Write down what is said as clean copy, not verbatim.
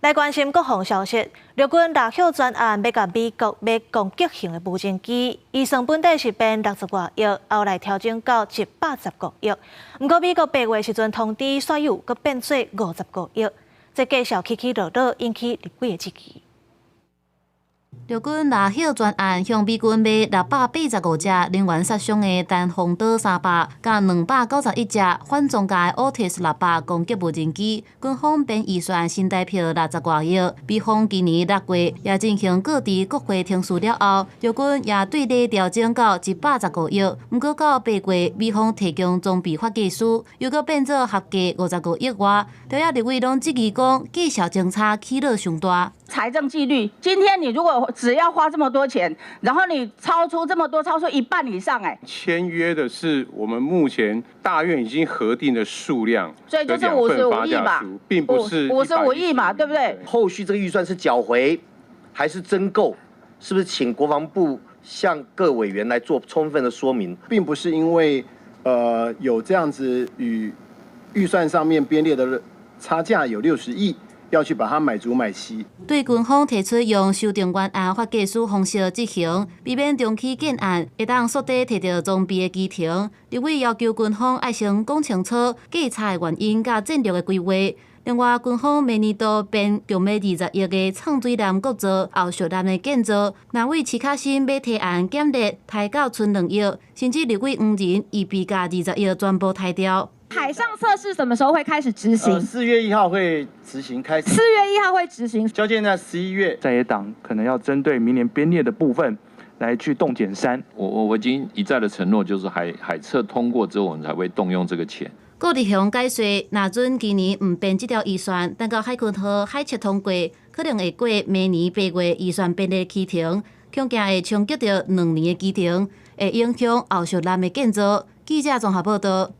來關心國防消息，陸軍獵鷹專案欲共美國買攻擊型的無人機，預算本底是編60外億，後來調整到115億。毋過美國8月時陣通知，煞又閣變做55億，這價數起起落落，引起立委的質疑。陸軍獵鷹專案向美軍買685隻人員殺傷的單風島300，佮291隻反裝甲的 Otis 600攻擊無人機，軍方編預算新台票60外億。美方今年6月也進行告知國會程序了後，陸軍也對內調整到115億。毋過到8月，美方提供裝備發價書，又閣變做合計55億外。朝野立委攏質疑講，價數相差起落傷大。財政紀律，今天你如果只要花這麼多錢，然後你超出這麼多，超出一半以上，哎，簽約的是我們目前大院已經核定的數量，所以就是五十五億吧，並不是五十五億嘛，對不對？後續這個預算是繳回還是增購？是不是請國防部向各委員來做充分的說明？並不是因為有這樣子與預算上面編列的差價有60億，要去把它買足買齊。對軍方提出用修訂原案發價書方式執行，避免長期建案會當縮短提著裝備的期程。立委要求軍方愛先講清楚價差的原因佮戰略的規劃。另外，軍方明年度編共欲20億的藏水艦國造、後續艦的建造，若為市較新欲提案減列刣到賰2億，甚至立委黃仁預備共20億全部刣掉。海上測試什麼時候會開始執行？4月1號會執行開始。4月1號會執行。交件在11月。在野黨可能要針對明年編列的部分來去動減刪。我已經一再的承諾，就是海測通過之後，我們才會動用這個錢。顧立雄解說，若准今年毋編這條預算，等到海鯤號海測通過，可能會過明年8月預算編列期程，恐驚會衝擊著2年的期程，會影響後續艦的建造。記者綜合報道。